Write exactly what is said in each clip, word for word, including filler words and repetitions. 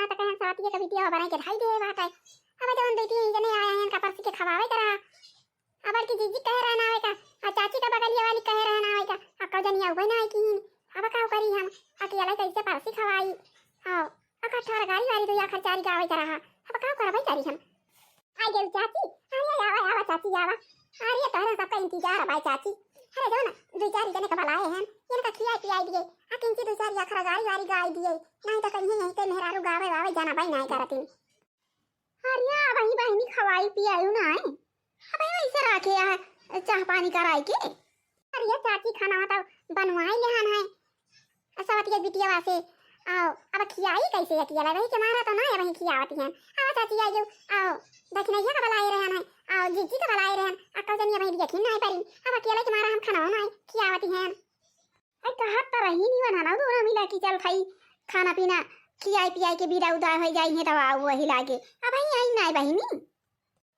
त कहन सवतिया के बिटिया बनाई के धई दे बाटे। अब जवन बेटी जने आया हैं, का परसी के खवावे करा। अब बड़की जीजी कहे रहन आवे का, आ चाची का बगलिया वाली कहे रहन आवे का, आ कौ जनी आवे ना आई की। अब का करी हम, अकेला कैसे परसी खवाई? आओ, आ कट्ठा गारी वारी दो आखर चारी गावे करा हा। अब का करबै करी हम? आ गेल चाची, अरे आवा, आवा चाची, आवा। अरे तोहरे सबका इंतजार बा चाची। अरे जो ना, दो चार जने का बुलाए हैं, इनका खियाई पियाई दिए, आ किंची दो चार आखर गारी वारी गाई दिए, नहीं तो कहीं यहीं के मेहरारू गावे वावे जाना बाई नहीं करती। अरे अब ही बहिनी खवाई पियाई ना है, अब ही वैसे रखे है चाह पानी कराई के। अरे चाची, खाना तो बनवाई लेहन है, सवतिया बिटिया वासे। आओ, अब खियाई कैसे अकेला? वही के मारा तो ना, वही खियावती हैं। आओ चाची, आ जाओ, आओ, दखिनैया का बुलाए रहन है, आओ, जीजी का बुलाए रहन, आ कौ जनी वही देखी नहीं परी, अब अकेला के मारा हम खाना बनाए खियावती हैं। अरे कहत तो रही नहीं बना ना, दोनों मिला की चल भाई, खाना पीना खियाई पियाई के बिदा उदा हो जाई है, तब आओ वही लागे। अब आई, आई ना बहिनी।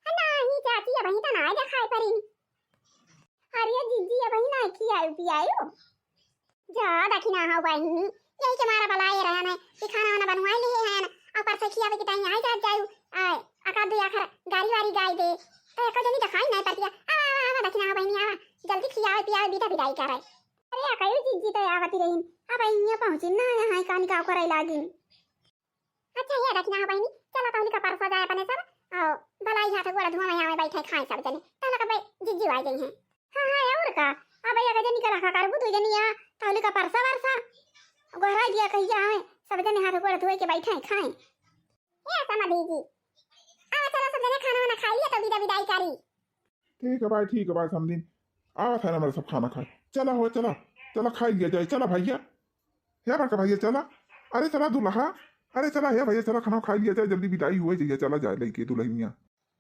नहीं चाची, अबहीं त नाय देखाई परी। अरे जीजी, अबहीं नाय खियायु पियायु। जा दखिना हो बहिनी, यही के मारा बुलाए रहन है कि खाना वाना बनवाए लिए हैं, और परसे खियावे के टाइम आई जात जायु। आए, अका दो आखर गारी वारी गाई दे। तो एको जनी देखाई नहीं पड़ती है। आवा, आवा, आवा दखिना हो बहिनी, आवा। जल्दी खियावे पियावे, बिदा बिदाई करे। अरे अकई जीजी तो आवती रहीन, अब यहाँ पहुँची ना, यहाँ कानी का करे लागिन। अच्छा, ये दखिना हो बहिनी, चला तौली का परसा जाए अपने सब, और भलाई हाथ गोड़ धुआं में आवे बैठे खाए सब जने, तहला कबे जिज्जी आ गई हैं। हाँ, हाँ, और का, अब एक जनी का रखा करबू, दो जनी आ, तौली का परसा वरसा, गोहरा दिया कहिया आवे, सब जने हाथ गोड़ धोए के बैठे खाए। ये समझी जी, आवा चलो सब जने खाना वाना खा लिया तो बिदा बिदाई करी। ठीक है भाई, ठीक है भाई, समधिन। आवत है ना मेरा सब खाना खाए। चला हो, चला, चला खाई लिया जाए, चला भैया। हे बड़का भैया, चला। अरे चला दुल्हा, अरे चला हे भैया, चला खाना खाई लिया जाए, जल्दी बिदाई हुए जइया, चला जाए लइके दुल्हनिया।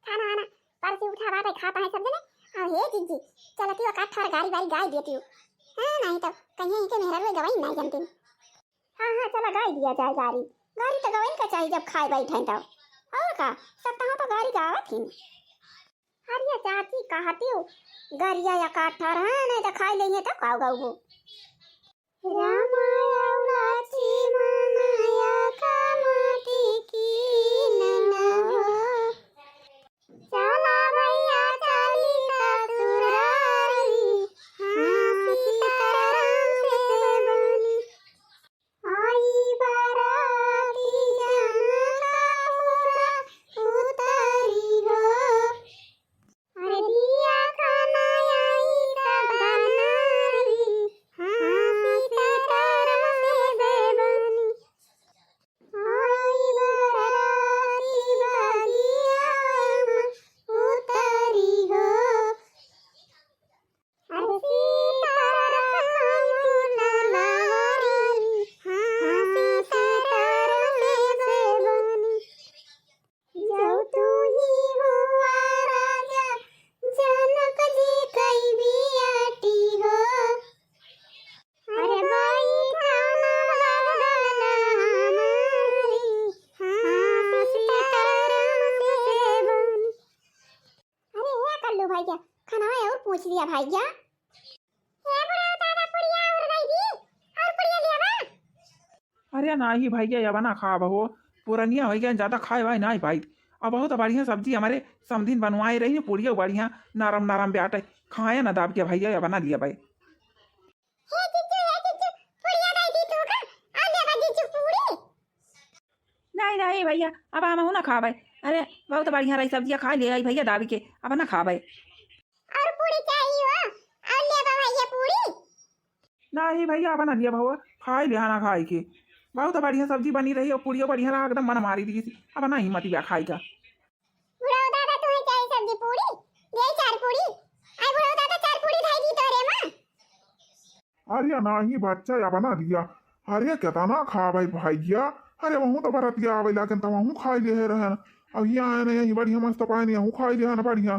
खाना वाना परसी उठा बाटे, खाता है सब जने। और हे जीजी, चलती हो का ठर गारी बारी गाई देती हो। हाँ, नहीं तो कहीं इनके मेहरा हुए गवाई नहीं जानती। हाँ, हाँ, चला गाई दिया जाए गारी। गारी तो गवाई का चाहिए जब खाए बैठे तो। और का, सब तहाँ तो गारी गावत ही। अरे चाची, कहती हूँ, गरिया या काठर है, नहीं तो खाई लेंगे तो का गाऊबो। राम और लक्ष्मण या का माटी की ननवा। चला भैया चली ससुरारी, हाँ सीताराम से बनी। आई बाराती जनकपुर उतरी हो। अरे दिया खाना आई सब बनाई, हाँ सीताराम से बनी। आई बाराती बगिया में उतरी हो। अरे सीताराम फुलवारी, हाँ, सीताराम से बनी। जब तू ही हुआ राजा, जनक जी कई बियाटी हो। अरे बैठा ना ललना हमारी, हाँ, सीताराम से बनी। अरे हे कल्लू भैया, खाना है और पूछ लिया भैया। हे बुढ़ऊ दादा, पुड़िया और दे दी, और पुड़िया लिया बा? अरे नाही भैया, अब ना खाब हो, पुरनिया हो गया, ज्यादा खाए वाए नाही पाई। अब बहुत बढ़िया सब्जी हमारे समधिन बनवाए रही, पुड़िया बढ़िया नरम नरम ब्याटे, खाए ना दाब के भैया, अब ना लिया भाई। हे जीजू, हे जीजू, पुड़िया दे दी तो का? आ ले बा जीजू पूड़ी। नहीं, नहीं भैया, अब हमहू ना खाबे। अरे, बहुत बढ़िया रही सब्जिया, खा ले आई भैया दाबी के, अब ना खाबे। और पूड़ी चाहिए हो? और ले बा भैया पूड़ी। नहीं भैया, अब ना लिया भवा, खाई लिया ना खाई के। बहुत बढ़िया सब्जी बनी रही और पूड़ियो बढ़िया रहा, एकदम मन मारी दी थी। अब ना हिम्मत बा खाई का। बुढ़ऊ दादा, तुम्हें चाहिए सब्जी पूड़ी? दे चार पूड़ी। आई बुढ़ऊ दादा, चार पूड़ी धाई दी तोरे माँ। अरे नाही बच्चा, या बना दिया। अरे केतना खाबै भैया, अरे वहू तो बरतिया आवे लागन त वहू खाई ले रहन। अब यहाँ आए ना, यही बढ़िया मस्त पाए नहीं, यहू खाई ले रहन बढ़िया।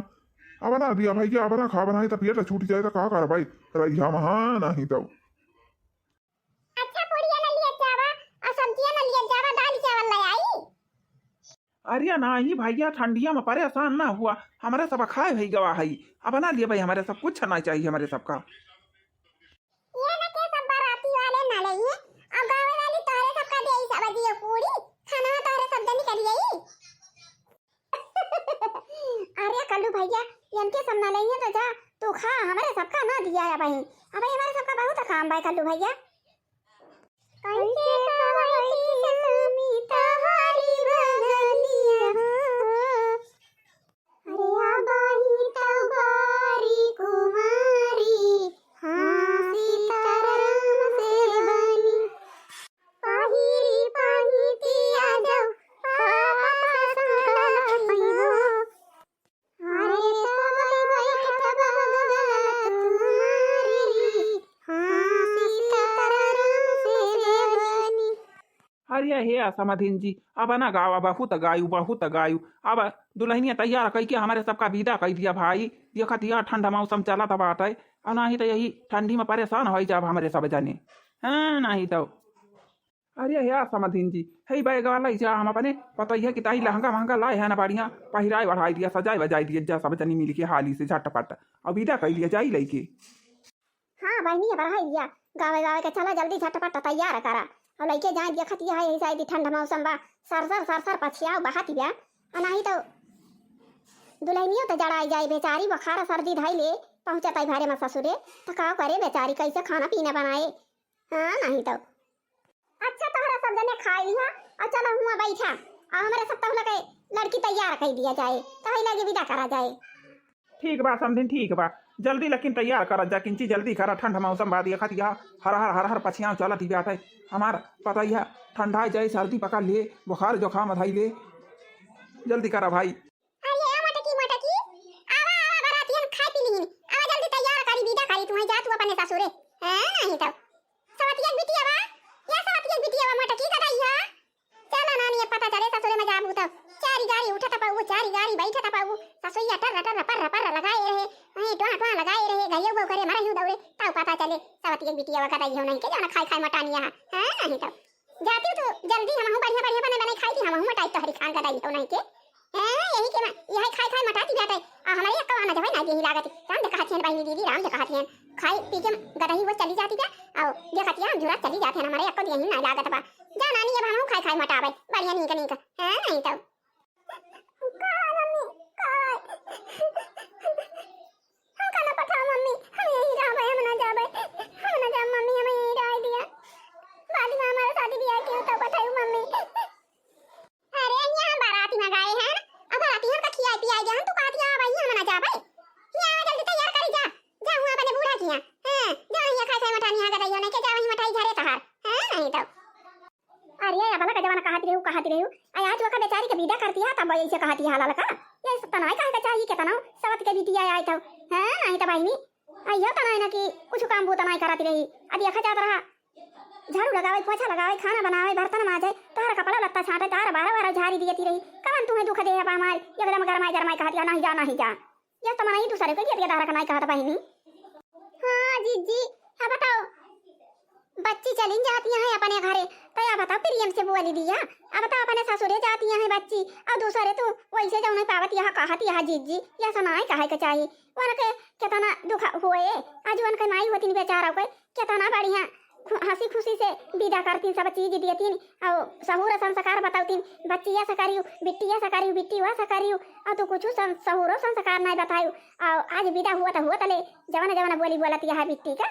अब बना दिया भैया, अब ना खा बनाई त पेट छूट जाए त का करबै, रहिया महा नहीं तो। अच्छा, पूड़िया न लिया जावा, और सब्जिया न लिया जावा, दाल चावल ले आई। अरे नाही भैया, ठंडिया में परेशान ना हुआ, हमरे सब खाए भई गवा है, अब ना लिए भाई, हमरे सब कुछ ना चाहिए, हमरे सबका। ये ना के सब बाराती वाले ना लेइए, और गावे वाली तोहरे सबका दे सब्जी और पूड़ी, खाना तोहरे ना लेइहे तो जा, तू खा, हमरे सबका ना दिया है भाई। अबे हमरे सबका बहुत काम बा कल्लू भैया। कैसे कवैती स्वामी तोहारी बदनिया हो। अरे अबही तो बारी कुमारी, हाँ सीताराम से बनी। पहिरी पहितिया जाऊ, पापा संग लखियो। अरे तब बैठब गलत मारी, हाँ सीताराम से बनी। अरे हे समधिन जी, अब ना गावा, बहुत गायु, बहुत गायु। अब दुल्हनिया तैयार कइके हमरे सबका विदा कइ दिया भाई। देखत हिया ठंडा मौसम चलत बाटे, और नाही तो यही ठंडी में परेशान होइ जाब हमरे सब जने। हाँ, नाही तो। अरे हे समधिन जी, हे बैगवा लइ जा, हम अपने पतोहिया की ताई लहंगा महंगा लाए हैं ना बढ़िया, पहिराए ओढ़ाए दिया, सजाए बजाए दिया, जा सब जनी मिल के हाली से झटपट और विदा कइ लिया जाई लइके। हाँ बहिनी, बढ़ाई दिया, गावे गावे के चला जल्दी झटपट तैयार करा और लइके जाए दिया। खतिया है यही शायद ठंड मौसम बा, सर सर सर सर पछियाओ बहत बिया। आ नाही तो दुल्हनियो तो जड़ाई जाए बेचारी, बुखार सर्दी धई ले पहुँचत आई घरे में ससुरे, तो का करे बेचारी, कैसे खाना पीना बनाए। हाँ नाही तो। अच्छा तोहरा सब जने खाई लिहा और चलो हुआ बैठा, और हमरे सब तहुला के लड़की तैयार कइ दिया जाए, तही लगे विदा करा जाए। ठीक बा समधिन, ठीक बा, जल्दी लेकिन तैयार करत जा, किंची जल्दी करा, ठंड मौसम बा, देखत हिया हर हर हर हर पछियाव चलत ही बाटे, हमार पतोहिया ठंडा जाए, सर्दी पकड़ लिए, बुखार जुकाम धई ले, जल्दी करा भाई। अरे ए मोटकी, मोटकी, आवा, आवा, बरातियन खाए पी लिहिन, आवा जल्दी तैयार करी, विदा करी, तुहैं जा तू अपने ससुरे। हैं, नाही तो। सवतिया के बिटिया बा, या सवतिया के बिटिया बा, मोटकी गदई है। चला नानी, अब पता चले ससुरे में जाबू तो। चारी गारी उठत पाऊ, चारी गारी बैठत पाऊ। ससुइया टर टर पर पर लगाए रहे, वहीं टुआ टुआ लगाए रहे, गइयो वो करे, मरहियो दौड़े, तब पता चले सवतिया के बिटिया बा, गदई हो नाही के, जाना खाई खाई मटानिया है। हैं, नाही तो। जाती हूँ तो जल्दी हमहू बढ़िया बढ़िया बने बने खाई थी, हमहू मोटाई तोहरी खान गदई हो नाही के। ए, यही के मा-, यही खाई खाई मोटाती बाटे। आ हमरे अक्का ना जबै ना देही लागत। राम दे कहत हन बहिनी दीदी, राम दे कहत हन। खाई पी के गदही वो चली जाती बा। आओ, देखत हन, झुरा चली जात हन, हमरे अक्का देही ना लागत बा। जा नानी, अब हमहू खाई खाई मोटाबै। बढ़िया नीक नीक। हैं, नाही तो। का मम्मी, का? हमका ना पठाओ मम्मी, हम यहीं रहबै, हम ना जाबै, हम ना जाब मम्मी, हम यहीं रह दिया। बाद में हमारे शादी ब्याह के तो पठाऊ मम्मी। अरे यहाँ बाराती में गए हैं, अब बाराती हम तो खियाई पियाई गए हैं, तू कहती है भाई हम ना जाबै। यहाँ आवा जल्दी तैयार करी जा, जा हुआ अपने बूढ़ा किया। हाँ, जा यहाँ खाए खाए मठानी यहाँ गदई होने के, जा वहीं मठाई घरे तहार। हाँ, नाही तो। अरे, अब लगा जवान कहत रहू, कहत रहू। आ, आज ओका बेचारी के विदा करती है, तब ऐसे कहती है ललका। ये सब तनाई कहे के चाहिए, केतना सवत के बिटिया आई तो। हाँ, नाही तो बहिनी। आ, यो तनाई ना कि कुछ काम वो तनाई करती रही। अब देखा जात रहा, झाड़ू लगावे, पोछा लगावे, खाना बनावे, बर्तन माजे, तोहर कपड़ा लत्ता छाटे, तोहर बारह बारह झाड़ी दियती रही। कवन तुम्हें दुख दे है बा हमार? एकदम गरमाई गरमाई कहती है, नाही जा, नाही जा। या तो मनई दूसरे को गिर के धारा कनाई कहत बहिनी। हाँ जीजी, अब बताओ, बच्ची चलिन जाती हैं अपने घरे, तो या बताओ प्रेम से बोली दिया, अब बताओ अपने ससुरे जाती हैं बच्ची, और दूसरे तू वैसे जाऊ नहीं पावत, यह कहत यह जीजी, यह सनाई कहे के चाहिए। उनके कितना दुख हुए, आज उनके माई होती बेचारा को, केतना बढ़िया खु-, हँसी खुशी से विदा करतीन, सब चीज देतीन, और सहूर संस्कार बतौतीन, बच्चिया से करियो, बिट्टिया से करियो, बिट्टिया से करियो, और तू कुछ सं-, सहूरो संस्कार नहीं बतायो। और आज विदा हुआ तो हुआ तले जवन जवन बोली बोलत यह बिट्टी का,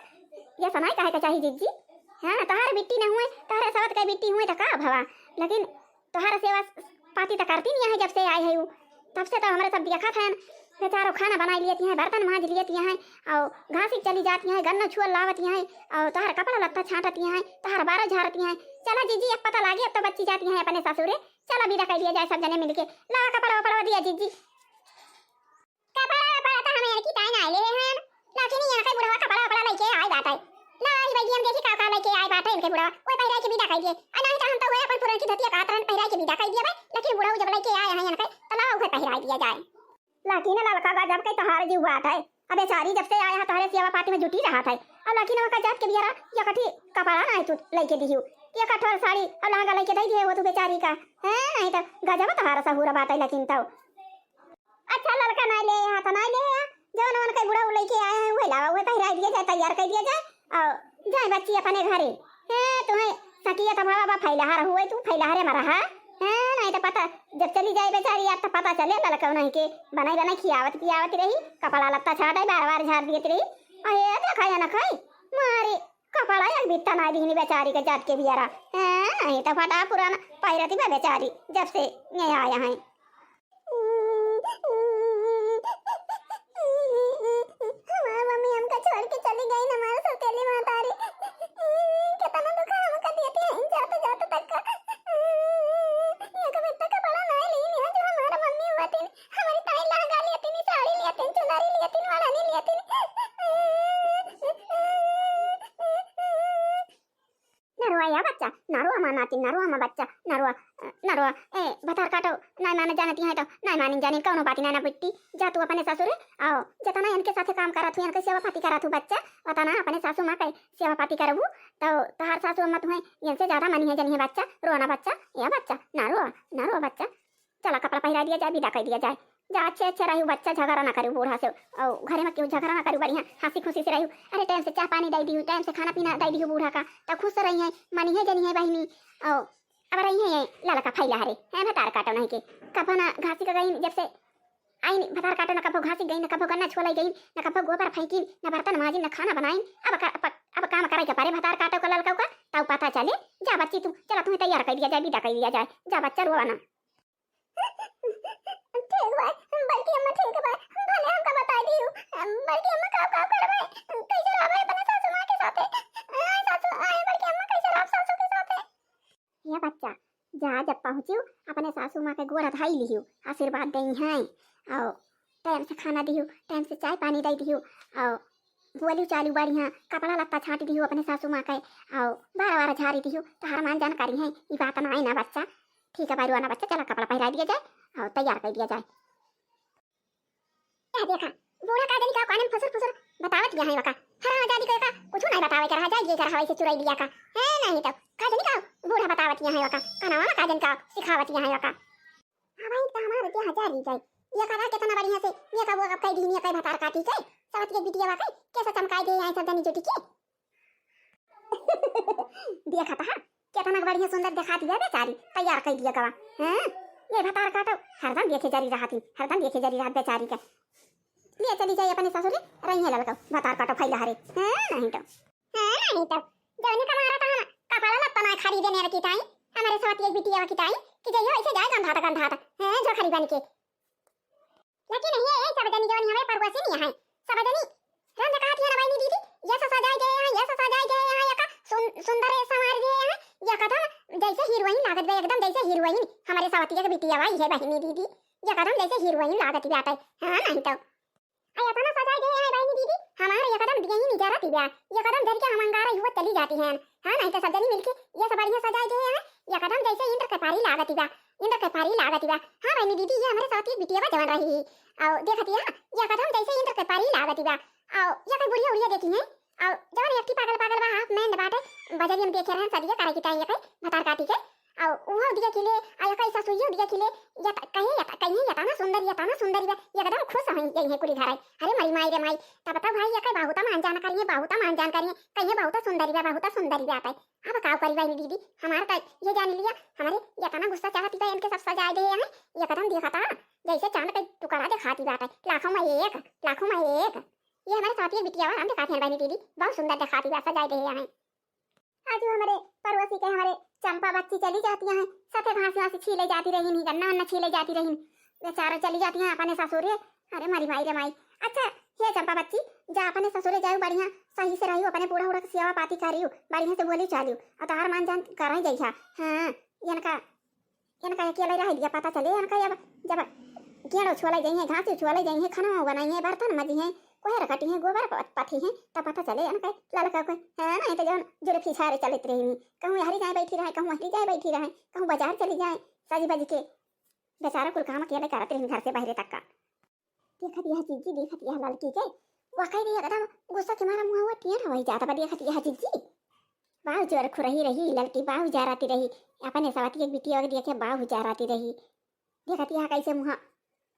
ये समय कहे के चाही जीजी। हाँ, तोहर बिट्टी न हुए, तोहरे सवत के बिट्टी हुए तो का भवा, लेकिन तोहर सेवा पाती तो करती नहीं है, जब से आए है उ, तब से तो हमरे सब देखत हैं। बेचारो खाना बनाई लेती हैं, बर्तन मांज लेती हैं, और घासी चली जाती हैं, गन्ना छुअल लावती हैं, और तोहर कपड़ा लत्ता छांटती हैं, तोहर बारह झाड़ती हैं। चला जीजी, अब पता लागे, अब तो बच्ची जाती हैं अपने ससुरे। चला विदा कर लिया जाए सब जने मिलके। लावा कपड़ा वपड़ा दिया जीजी। कपड़ा वपड़ा तो हमें की ताई ना ले हैं, लेकिन यहाँ के बुढ़वा कपड़ा वपड़ा लेके आए बाटे। ला आई बैगी, हम देखी का का लेके आए बाटे इनके बुढ़वा, वो पहिराई के विदा कर दिए। आ नहीं तो हम तो वही अपन पुरनकी धतिया का तरन पहिराई के विदा कर दिए भाई, लेकिन बुढ़ऊ जब लेके आए हैं इनके, तो लाओ उहे पहिराई दिया जाए। लेकिन ललका गजब के तोहार जीव बाटे। अब बेचारी जब से आया है तोहरे सेवा पाती में जुटी रहा था, अब लेकिन ओका जात के बियारा ये कठी कपड़ा ना तू लेके दियो, ये कठोर साड़ी और लहंगा लेके दे दिए हो तू बेचारी का, हैं? नहीं तो गजब तोहार सहूर बाटे लेकिन तो। अच्छा ललका नाई ले यहाँ तो नाई ले यहाँ, जवन उनके बुढ़ऊ लेके आए हैं उहे लावा, उहे पहिराई दिया जाए, तैयार कर दिया जाए और जाए बच्ची अपने घरे। हैं, तुम्हें सकिया तो बाबा फैलाहा रहुए, तू फैलाहरे में रहा। हैं, नहीं तो पता, जब चली जाए बेचारी, अब तो पता चले ललकौ नहीं के बनाई बनाई खियावत पियावत रही, कपड़ा लत्ता छाटे बार बार झाड़ दियत रही। अहे देखा या ना खाई, मारे कपड़ा एक बित्ता ना दीनी बेचारी के जात के बियारा। हैं, नहीं तो फटा पुराना पहिरती बा बेचारी, जब से ये आया है। हमार मम्मी हमका छोड़ के चली गई, हमारे सौतेली महतारी। कितना दुख हमका देती है, जाते जाते तक का। एक बित्ता कपड़ा ना ली, जो हमार मम्मी हुआ थी, हमारी ताई लहंगा लिया थी, साड़ी लिया थी, चुनरी लिया थी, वड़ानी लिया थी। नरवा या बच्चा, नरवा मा नाती, नरवा मा बच्चा, नरवा, नरवा, ए, भतार काटो, नाय माने जानती है तो, नाय माने जानी, कौनो बात ना, ना बिट्टी, जा तू अपने ससुरे, आओ, जतना इनके साथे काम करत हूँ, इनके सेवा पाती करत हूँ बच्चा, उतना अपने सासू माँ के सेवा पाती करबू, तो तहार सासू अम्मा तुम्हें इनसे ज्यादा मनी है जनी है बच्चा, रो ना बच्चा, या बच्चा, ना रो, ना रो बच्चा। चला, कपड़ा पहिरा दिया जाए, विदा कर दिया जाए। जा, अच्छे अच्छे रहियो बच्चा, झगड़ा ना करियो बूढ़ा से, और घरे में केहू झगड़ा ना करियो, बढ़िया हंसी खुशी से रहियो। अरे, टाइम से चाय पानी दे दियो, टाइम से खाना पीना दे दियो बूढ़ा का, तो खुश रही है, मनी है जनी है बहिनी। और अब रही है ये ललका फैला हरे, हैं भतार काटो नहीं के, कभो ना घासी का गई, जब से आई भतार काटो ना कभो घासी गई, ना कभो गन्ना छोलाई गई, ना कभो गोबर फेंकी, ना बर्तन माजी, ना खाना बनाई। अब का, अब, अब काम करे के परे भतार काटो का ललका का, तब पता चले। जा बच्ची तू, चला तुम्हें तैयार कर दिया जाए, विदा कर दिया जाए। जा बच्चा, रोवा ना। ठीक बा, बड़की अम्मा ठीक बा, भले हमका बताई दियो। बड़की अम्मा का, का करबे, कैसे रहबे अपने सासू माँ के साथे? आए सासू, आए बड़की अम्मा, कैसे रहब सासू के साथे? या बच्चा, जा जब पहुँचियो, अपने सासू माँ के गोड़ धाई लियो, आशीर्वाद देई हैं, और टाइम से खाना दियो, टाइम से चाय पानी दे दियो, और बोली चालू बढ़िया, कपड़ा लत्ता छाट दियो अपने सासू माँ के, और बार बार झाड़ी दियो, तहार मान जान करी है, ई बात ना आई ना बच्चा। ठीक है भाई, रोना बच्चा, चला कपड़ा पहिरा दिया जाए और तैयार कर दिया जाए। क्या देखा, बूढ़ा का जनी का कानन फुसुर फुसुर बतावत गया है वका। हर आजादी का का कुछ नहीं बतावे के रहा, जाए ये कर हवाई से चुराई लिया का। है नहीं तो का जनी का बूढ़ा बतावत गया है वका, कनवा का जनी का सिखावत गया है वका। हाँ भाई, तो हमारे क्या हजार ही जाए, ये करा कितना बढ़िया से, ये का वो अब कह दी, ये कह भतार काटी के, सबत के बिटिया वाकई कैसे चमकाई दे आई सब जनी जुटी के। देखा था, कितना बढ़िया सुंदर दिखा दिया बेचारी, तैयार कर दिया गवा। हैं? ये भतार काटो, हरदम देखे जरी रहती, हरदम देखे जरी रहत बेचारी के। ले चली जाए अपने ससुरे, रही है ललका, भतार काटो फैला हरे। हैं? नहीं तो। हैं? नहीं तो। जौने का मारा था हम, कपड़ा लत्ता ना खरीदे ने रखी ताई, हमारे साथ एक बिटिया की ताई, कि जइयो ऐसे जाए गंधात गंधात। हैं? झोखरी बन के। लेकिन ये, ये सब जनी जवन हमारे पड़ोसी नहीं है, सब जनी रंग कहत है ना बहनी दीदी, ये सब सजाए गए हैं, ये सब सजाए गए हैं, ये का सुन-, सुंदर संवार गए हैं, ये कदम जैसे हीरोइन लागत बे, एकदम जैसे हीरोइन हमारे सवतिया के बिटिया बाई है बहनी दीदी, ये कदम जैसे हीरोइन लागत बाटे। हाँ, नहीं तो। अरे इतना सजाए गए हैं बहनी दीदी, हमारे ये कदम दिए ही नहीं जरा थी ब्या, ये कदम धर के हम अंगारा युवत चली जाती हैं। हाँ, नहीं तो सब जनी मिलके ये सब बढ़िया सजाए गए हैं, ये कदम जैसे इंद्र के पारी लागत बा, इंद्र के पारी लागत बा। हाँ बहनी दीदी, ये हमारे साथ एक बिटिया बा जवन रही, और देखत या, ये कदम जैसे इंद्र के पारी लागत बा। और ये कोई बुढ़िया उड़िया देखी है, और जवन एक ठे पागल पागल बा, हाफ मैंड बाटे, बजरियन देखे रहन सदिया करे की ताई ये कोई भतार काटी के, और उहो दिया खिले, आ ये कोई ससुइयो दिया खिले, ये त-, कहे ये त-, कहे ये तना सुंदर, ये तना सुंदर बा, ये एकदम खुश हो गई है कुली घराई। अरे मरी माई रे माई, तब तो भाई ये कोई बहुत मान जान करिए, बहुत मान जान करिए, कहिए बहुत सुंदर बा, बहुत सुंदर बा। अब का करी बहनी दीदी, हमार तो ये जान लिया, हमारे इतना गुस्सा चढ़ती बा, इनके सब सजाए दे हैं, ये कदम देखा था, जैसे चांद का टुकड़ा दिखाती बाटे, लाखों में एक, लाखों में एक। ये हमारे साथ एक बिटिया बा, हम दिखाते हैं बहनी दीदी, बहुत सुंदर दिखाती बा, सजाए दे हैं। आज हमारे पड़ोसी के हमारे चंपा बच्ची चली जाती हैं, साथे घास वास छीले जाती रही, नहीं गन्ना वन्ना छीले जाती रही, बेचारा चली जाती हैं अपने ससुरे। अरे मरी माई रे माई। अच्छा, हे चंपा बच्ची, जा अपने ससुरे जाओ, बढ़िया सही से रहियो, अपने बूढ़ा उड़ा के सेवा पाती करियो, बढ़िया से बोली चालियो, और तहार मान जान करे जइहा। हाँ, इनका, इनका अकेले रह दिया, पता चले इनका अब जब गेड़ो छोले जाइए, घास छोले जाइए, खाना बनाइए, बर्तन मजिए, कोहर कटिए, गोबर प-, पथिए, तब पता चले इनका ललका कोई। हाँ, नहीं तो जौन जुल्फी झारे चलत रही, कहूँ यहरी जाए बैठी रहे, कहूँ वहरी जाए बैठी रहे, कहूँ बाजार चली जाए, सजी बजी के बेचारा कुल काम अकेले करत रही घर से बाहरे तक का। देखत यह जिज्जी, देखत यह ललकी के, वाकई रे एकदम गुस्सा के मारा मुँह हुआ टेढ़ हो जाता बा। देखत यह जिज्जी, बाहु जोर खुरही रही ललकी, बाहु जाराती रही, अपने सवती एक बिटिया के देखे बाहु जाराती रही। देखत यह कैसे मुँह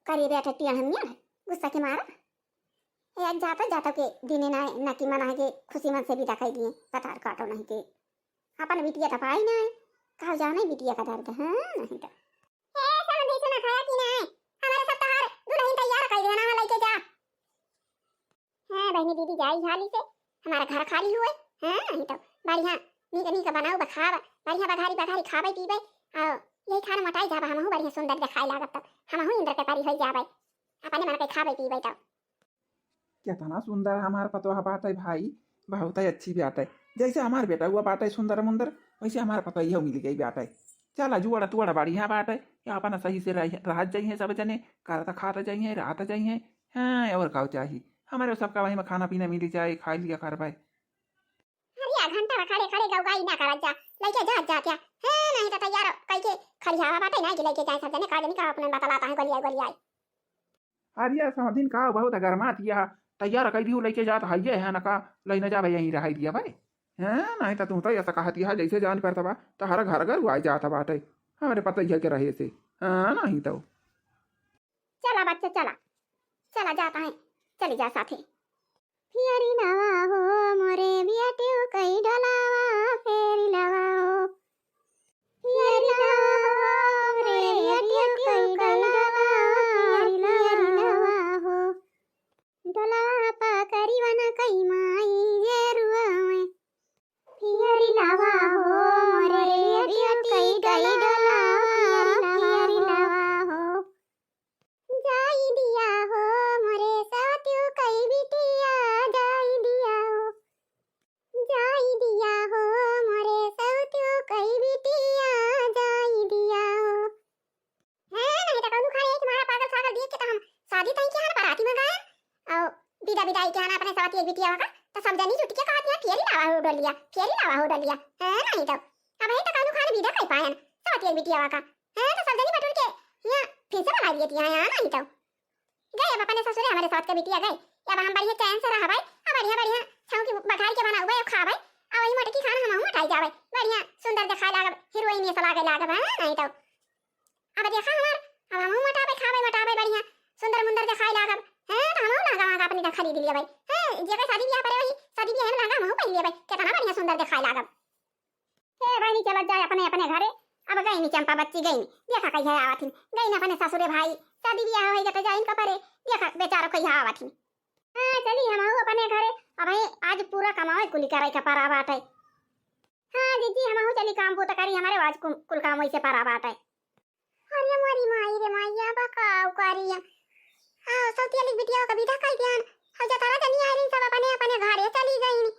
करे बैठे टेढ़ नियर, गुस्सा के मारा। ए, जाता जाता के दिने ना, ना कि मना के खुशी मन से विदा कर दिए, पतार काटो नहीं के। अपन बिटिया तो पाई ना, कहा जाने बिटिया का दर्द, हाँ, नहीं तो। कहनी दीदी जाई झाली से, हमारा घर खाली हुए। हाँ, नहीं तो बढ़िया नीक नीक बनाऊ बखाब, बढ़िया बघारी बघारी खाबै पीबै। आओ, यही खान मोटाई जाबा, हमहू बढ़िया सुंदर देखाई लागब, तब हमहू इंद्र के परी होई जाबै, अपने मन के खाबै पीबै तब। केतना सुंदर हमार पतोह बाटै भाई, बहुत ही अच्छी बाटै। जैसे हमार बेटउआ बाटै सुंदर मुंदर, वैसे हमार पतोहियो मिल गई बाटै। चला जुअड़ तुअड़ बढ़िया बाटै, या अपन सही से रह, रहत जइहैं सब जने, करत खात जइहैं, रहत जइहैं। हाँ, और का चाही, हमरे सबका वही में खाना पीना मिली जाए, खाई लिया करबै। अरे, या घंटा में खड़े खड़े गौगाई ना करत जा, लइके जात जात या। हाँ, नहीं तो तैयार कइके खलिहावा बाटै ना कि लइके जाए सब जने, का जनी का अपने बतलाता है गोलियाई गोलियाई। अरे समधिन का बहुत गरमात हिया, तैयार कइ दिहू, लइके जात हइये है न का, लइ न जाबे यहीं रहइ दिया भाई। हैं, नहीं त तू तो ऐसा कहत हिया जैसे जान परत बा, तहरा घर घर आइ जात बाटै, हमरे पतइया के रहे से। हाँ, नहीं तो। चला बच्चा, चला, चला जात है, चली जा साथे। फेरी लावा हो मोरे बियटियो कई डोलावा, फेरी लावा हो। फेरी लावा हो मोरे बियटियो कई डोलावा, फेरी लावा हो। डोलावा पा करिवन कई माई गेरुआ में। फेरी लावा हो मोरे बियटियो कई डोलावा, फेरी लावा हो। जाई दिया हो मोरे सवतियो कई बिटिया, जाई दिया हो। जाई दिया हो मोरे सवतियो कई बिटिया, जाई दिया हो। हैं, नहीं तो कौनो खाने एक मारा पागल सागल देख के तो हम शादी तई के हन बाराती में गए। और विदा विदाई के हन अपने सवतियो बिटिया का, तो सब जनी जुट के कहत हिया, फेरी लावा हो डोलिया, फेरी लावा हो डोलिया। हैं, नहीं तो। अब है तो कौनो खाने विदा कई पायन सवतियो बिटिया का। हैं, तो सब जनी बटुर के हिया फिर से बना लिए हिया, नहीं तो। गए अब अपने ससुरे, हमरे सवत के बिटिया गए। अब हम बढ़िया चैन से रहबै, अब बढ़िया बढ़िया छौंकी बघार के बनाउबै, अब खाबै, अब वही मोटकी खान हमहू मोटाई जाबै, बढ़िया सुंदर देखाए लागब, हीरोइन ऐसा लागे लागब, हैं, नहीं तो। अब देखा हमार, अब हमहू मोटाबै, खाबै, मोटाबै, बढ़िया सुंदर मुंदर देखाए लागब, हैं, तो हमहू लहंगा वहंगा अपनी खरीद लियबै, हैं, जेकर शादी ब्याह परे वही शादी ब्याह में लहंगा हमहू पहन लियबै, कितना बढ़िया सुंदर देखाए लागब। हे बहिनी, चलत जाए अपने अपने घरे। अब गईनी चंपा बच्ची, गईनी, देखा कहिया आवत हिन, गईन अपने ससुरे भाई, शादी बियाह होई गए तो जाइन का परे, देखा बेचारो कहिया आवत हिन। हाँ, चली हमहू अपने घरे। अब ही आज पूरा कमावे कुली करे के परा बाटे। हाँ जीजी, हमहू चली काम बूता करी, हमारे आज कुल, कुल काम वैसे परा बाटे। अरे मोरी माई रे माई, अब काउ करी? हाँ, सौतिया लिख बिटिया का विदा कई दियान। अब जतारा जनी आइरिन, सब अपने अपने घरे चली गईन।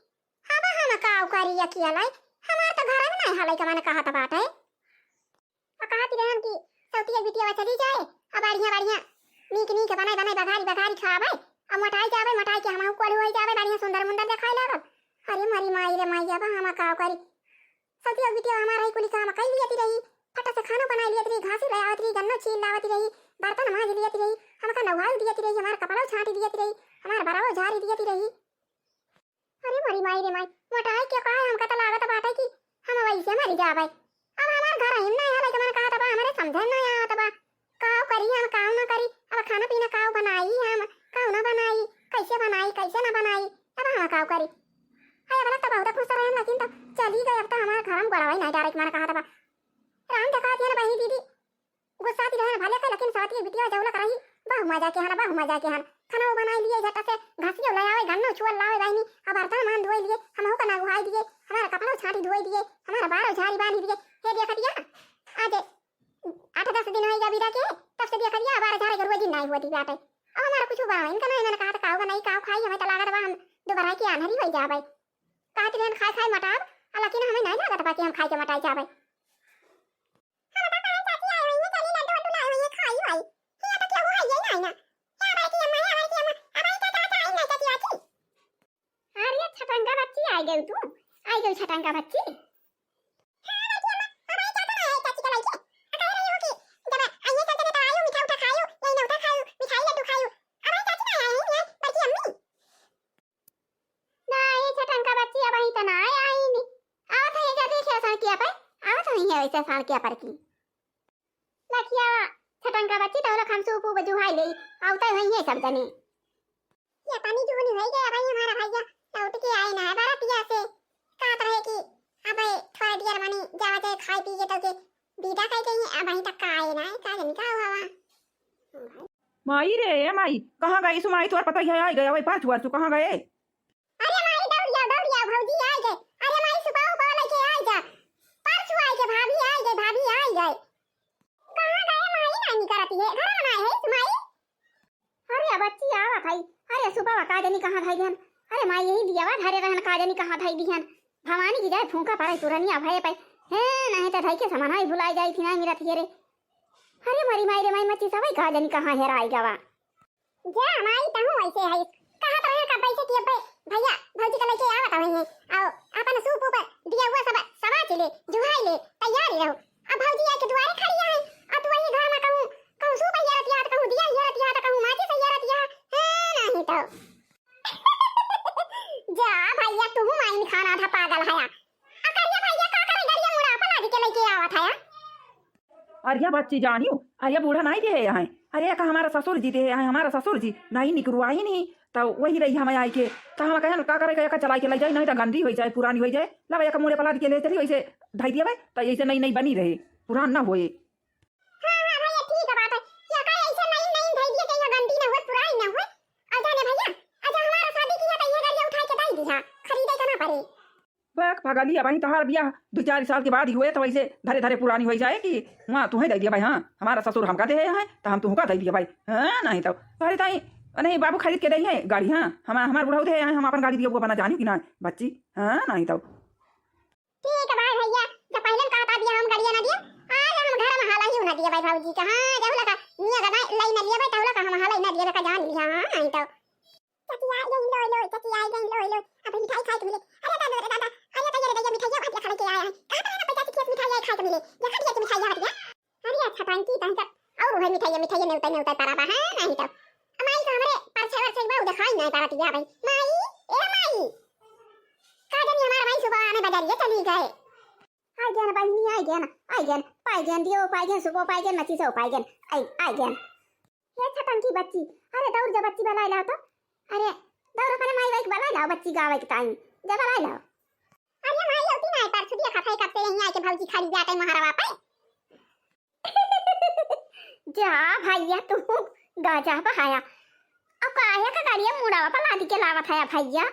अब हम काउ करी अकेले? हमार तो घर में नहीं हलै के मन कहत बाटे। आ कहत रहन कि सौतिया बिटिया चली जाए, अब बढ़िया बढ़िया नीक नीक बनाए बनाए बघारी बघारी खावे, अब मोटाई जावे, मोटाई के हमहू कोल होई जावे, बढ़िया सुंदर मुंदर देखाई लागब। अरे मोरी माई रे माई, अब हम काउ करी? सौतिया बिटिया हमार रही कुली काम कई लियत रही, फटा से खानो बनाई लियत रही, घासी ले आवत रही, गन्नो छील लावत रही, बर्तन मांज लियत रही, हमका नहाई दियत रही, हमार कपड़ो छांटी दियत रही, हमार बरवो झारी दियत रही। अरे मोरी माई रे माई, मोटाई के काहे हमका त लागत बाटे कि हम वैसे मरी जाबै। अब हमार घर ही में नहीं हलै, तो मन कहत बा, हमरे समझे नहीं आवत बा। काउ करी हम, काउ ना करी, अब खाना पीना काउ बनाई हम, काउ ना बनाई, कैसे बनाई, कैसे ना बनाई, अब हम काउ करी? हाय, अब तो बहुत खुश रहन, लेकिन तो चली गई, अब तो हमार घर में गोड़वा ही नहीं डारे के मन कहत बा। राम देखा दिया ना बहिनी दीदी, गुस्सा दी रहन भले के, लेकिन सवतिया बिटिया जौला करही, बहु मजा के हन, बहु मजा के हन। खाना वो बनाई लिए झट से, घसियो ले आवे, गन्नो छुअल लावे बहिनी, अब बर्तन मान धोई लिए, हमहू का नगुहाई दिए, हमारा कपड़ो छांटी धोई दिए, हमारा बारो झारी बांधी दिए। हे देखत या, आज आठ दस दिन होई गया विदा के, तब से देखत या बारो झारे के रोज दिन नहीं होती बाटे। अब हमारा कुछ बा, इनका नहीं, मैंने कहा था काऊ बनाई, काऊ खाई, हमें तो लागत बा हम दोबारा के आन्हरी होई जाबै। कहत रहन खाए खाए मोटाब, आ लेकिन हमें नहीं लागत बा कि हम खाए के मोटाई जाबै। हम तो कहे चाची आई हुई है, चली लड्डू वड्डू लाई हुई है, खाई वाई। हिया तो केहू है ये नहीं ना। क्या बात की अम्मा, क्या बात की अम्मा? अब आई चाचा, चाचा आई नहीं चाची आची। अरे छटंगा बच्ची, आई गई तू, आई गई छटंगा बच्ची। हाँ, बड़की अम्मा, अब आई चाचा ना आई चाची के लइके। आ कह रही हो कि जब आइए चाचा ने तो आयो, मीठा उठा खायो, यही ना उठा खायो, मिठाई लड्डू खायो। अब आई चाची ना आई है, बड़की अम्मी। ना, ये छटंका बच्ची अब ही तो ना आए, आई नहीं। आवत है इधर देखिए सड़किया पर, आवत है ये वैसे सड़किया पर की। लखिया छटंका बच्ची तो लोग हम सूप ऊप जुहाई ले, आवत है ये सब जने। ये पानी जुहनी हो गया भाई, हमारा भैया लौट के आए ना है बरातिया से। कहत रहे कि अब थोड़ा देर मनी जावा जाए खाए पी के तो के विदा कर गई है, अब अभी तक का आए ना है, का जनी का हुआ। माई रे, ए माई, कहाँ गई सुमाई? तोर पता ही है, आई गया वही पाछू आछू, कहाँ गए? ये घर में आए है माई। अरे बच्ची आवत है। अरे सुबह का जानी कहाँ धई दिहन। अरे माई यही दियावा धरे रहन का जानी कहाँ धई दिहन। भवानी की जाए फूंका पड़े तुरनिया भय पे। हे नहीं तो धई के सामान ही भुलाई जाई थी ना मेरा थियरे। अरे मरी माई रे माई मच्ची सवाई का जानी कहाँ हेराई गवा। जा माई तहूँ ऐसे है। कहा तो है कब से कि अबे भैया भौजी का लेके आवत है। आओ अपन सूप ऊपर दिया हुआ सब सवा के ले जुहाई ले तैयार ही रहो। अब भौजी आके दुआरे खड़ी है। अब तू वही घर में कहूँ कहूँ सूप है यार तिया तो कहूँ दिया यार तिया तो कहूँ माचिस है यार तिया। हाँ नहीं तो। जा भैया तू माइन खाना था पागल है। आ करिया भैया का करे गड़िया मुड़ा पर लाद के लेके आवत है। अरे बच्ची जानियो, अरे बूढ़ा नाई देहे हैं। अरे का हमारा ससुर जी देहे हैं, हमारा ससुर जी नाई निकरुआई नहीं, तो वही रही हम आई के। तो हम कहन का करे का चलाई के ले जाई, नहीं तो गंदी हो जाए, पुरानी हो जाए। ला भैया का मुड़े पलाद के ले चली, वैसे ढाई दिया भाई, तो ऐसे नई नई बनी रहे, पुरान ना होए। हाँ हाँ भैया ठीक है बात है। या का ऐसे नई नई ढाई दिया के या गंदी ना होए, पुरानी ना होए। और जाने भैया, अच्छा हमारा शादी किया तो ये गाड़ी उठा के दे दिया, खरीदे का ना पड़े। बक भगली, अबहीं तोहार बियाह दुइ चार साल के बाद ही हुए, तो वैसे धरे धरे पुरानी होइ जाए कि वहाँ तुहें दइ दिया भाई। हाँ, हमारा ससुर हमका देहे हैं, तो हम तुहका दइ दिया भाई। हाँ, नहीं तो तोहरे ताई, नहीं, बाबू खरीद के दइहैं गाड़ी। हाँ, हम, हमार बुढ़ऊ देहे हैं, हम अपन गाड़ी दिया, वो बना जानी कि ना बच्ची। हाँ, नहीं तो। ठीक है भाई भैया, जब पहले कहा था दिया हम गाड़िया ना दिया, आज हम घर में हाला ही ना दिया भाई भौजी का। हाँ, जब लगा निया गदा लाई ना लिया भाई, तब लगा हम हाला ही ना दिया, का जान लिया। हाँ, नहीं तो। चचिया गई लोय लोय, चचिया गई लोय लोय। अब मिठाई खाए के मिले। अरे दादा, अरे दादा, अरे दादा, अरे भैया मिठाई हाथ खा के आया है। कहाँ पर है ना पैसा की मिठाई खाए के मिले? देखा दिया कि मिठाई हाथ गया। अरे अच्छा पानी की तहन सब और वही मिठाई, मिठाई में उतर, में उतर पड़ा बा, हाँ, नहीं तो। अमाई तो हमरे परछाई वरछाई बा, उ दिखाई नहीं पड़ा दिया भाई। माई, ए माई। का जानी हमारा भाई सुबह आने बाजारिया चली गए। आइ गेन बहिनी, आइ गेन, आइ गेन, पाइ गेन दियो, पाइ गेन सुपो, पाइ गेन मचिसो, पाइ गेन, आइ, आइ गेन। हे छटंकी बच्ची, अरे दौड़ जा बच्ची बलाइ लाओ तो। अरे दौड़ अपने माई बाई के बलाइ लाओ, बच्ची गावे के टाइम जा बलाइ लाओ। अरे माई औती ना पर छुटिया खाते कब से यहीं आके भौजी खड़ी जाते मोहरवा पे। जा भैया तू गाजा बहाया। अब काहे का गाड़िया मुड़ावा पर लादी के लावत है भैया?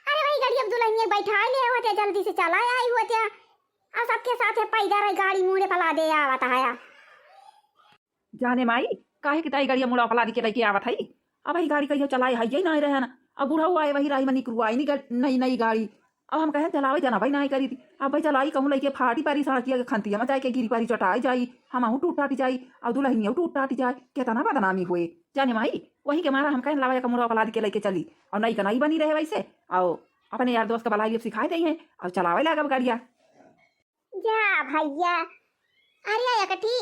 अरे वही गाड़ी अब दुल्हनिया बैठा ले होते, जल्दी से चला आई होते। और सबके साथ है पैदल गाड़ी मुड़े पर लादे आवत है। जाने माई, काहे के ताई गाड़िया मुड़ावा पर लादी के लेके आवत है? अब वही गाड़ी कहियो चलाए है ही नहीं रहन। अब बुढ़ऊ आए वही राही में निकरुआई नहीं नई नई गाड़ी। अब हम कहे चलावे जाना भाई नाहीं करी थी। अब भाई चलाई कहूँ लइके फाटी पारी सड़किया के खंतिया में जाए के गिरी पारी चटाई जाई, हमहू टूट टाटी जाई, और दुल्हनिया टूट टाटी जाए, केतना बदनामी हुए। जाने माई, वही के मारा हम कहे लावा एक मुड़वा पलाद के लइके चली, और नई का नई बनी रहे वैसे, और अपने यार दोस्त का बलाई अब सिखाए दे हैं, और चलावे लागब गाड़िया। जा भैया, अरे एकठी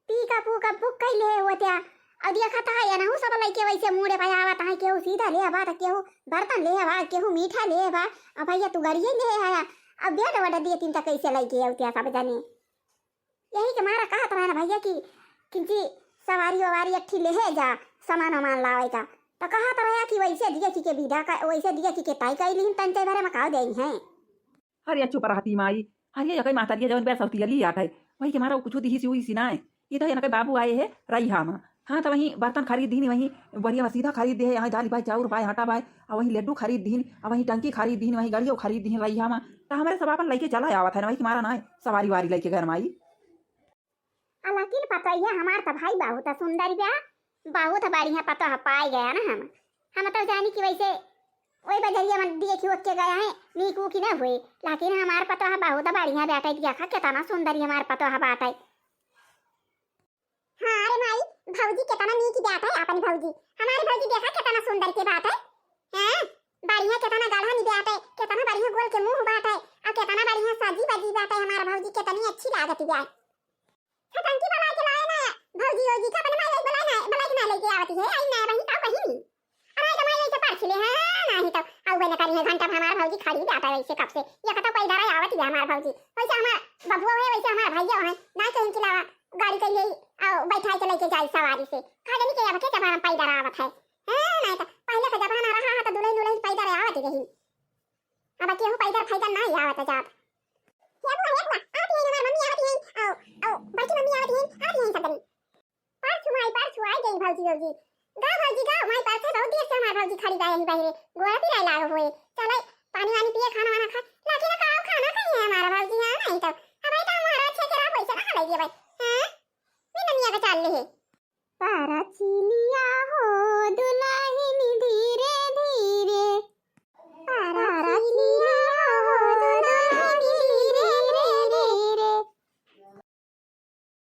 पीका पूका बुक कइ लेहे होत्या। अब देखत है, एनहू सब लइके वैसे मुड़े पे आवत है, केहू सीधा लेहे बा, त केहू बर्तन लेहे बा, केहू मीठा लेहे बा। अब भैया तू गरिये लेहे आया, अब बेड वड दिए तीन त कैसे लइके अउत्या सब जने। यही के मारा कहत रहे ना भैया कि किंची सवारी ववारी एकठी लेहे जा, सामान वामान लावे का। त कहत रहे कि वैसे दिए कि के विदा का, वैसे दिए कि के ताई कइ लिहिन तंचे भरे में काव देई हैं। अरे चुप रहती माई, अरे यकई महतरिया जवन बेर सौतियली आट है, वही के मारा कुछ दिही सी हुई सी ना है। ये तो इनके बाबू आए है रईहा मा। हाँ, तो वहीं बर्तन खरीद दीन, वहीं बढ़िया सीधा खरीद दे है, यहाँ दाल बाय, चाउर बाय, आटा बाय, और वहीं लड्डू खरीद दीन, और वहीं टंकी खरीद दीन, वहीं गड़ियो खरीद दीन रईहा मा। तो हमरे सब अपन लइके चला आवत है ना, वही के मारा ना है सवारी वारी लइके घर माई। आ लेकिन पतोहिया हमार त भाई बहुत सुंदर बा, बहुत बढ़िया पतोह पाए गया ना हम। हम तो जानी कि वैसे वही बजरिया में देखी ओके गया है, नीक ऊकी ना हुए, लेकिन हमार पतोह बहुत बढ़िया बाटे, देखा केतना सुंदर हमार पतोह बाटे। हाँ रे माई, भौजी केतना नीक बाटे अपन भौजी, हमारी भौजी देखा केतना सुंदर के बाटे। हाँ, बढ़िया केतना गढ़ा नी बाटे, केतना बढ़िया गोल के मुंह बाटे, आ केतना बढ़िया सजी बजी बाटे हमार भौजी, केतनी अच्छी लागत बा। छटंकी बलाइ के लाए ना, भौजी ओजी का अपने माई बलाइ ना, बलाइ के ना लइके आवती है, आई ना बहिन का बहिन। अरे तो माई ऐसे परछ ले, हाँ, नहीं तो, आउ बने करी है घंटा भर हमार भौजी खड़ी बाटे वैसे कब से, ये कतो पैदल आवती है हमार भौजी, वैसे हमार बबुआ है, वैसे हमार भैया है, ना कहीं के लावा, गाड़ी के लिए, आओ, बैठाइ के लइके जाई सवारी से, का जानी के अब के जमाना पैदल आवत है, हाँ, नहीं तो, पहले का जमाना रहा है तो दुल्हन उल्हन पैदल आवत रही। अब केहू पैदल फैदल ना आवत जात। हे बुआ, हे बुआ, आवत ही हमार मम्मी आवत ही, आओ, आओ, बड़की मम्मी आवत ही, आवत ही सब जनी। परसु माई, परसु आइ गई भौजी, भौजी। गाओ भौजी, गाओ, माई परसु बहुत देर से हमार भौजी खड़ी बा यहीं बहिरे। गोड़ पिराए लागो हुए। चलो, पानी वानी पिए, खाना वाना खा। लाके ना खाओ, खाना खाइए हमारा भौजी, हाँ, नहीं तो। अब आई तो हमारा अच्छे से रहो, पैसा ना लइए भाई। हाँ? बिना मियाँ का चाल ले है। परचिनिया हो दुल्हा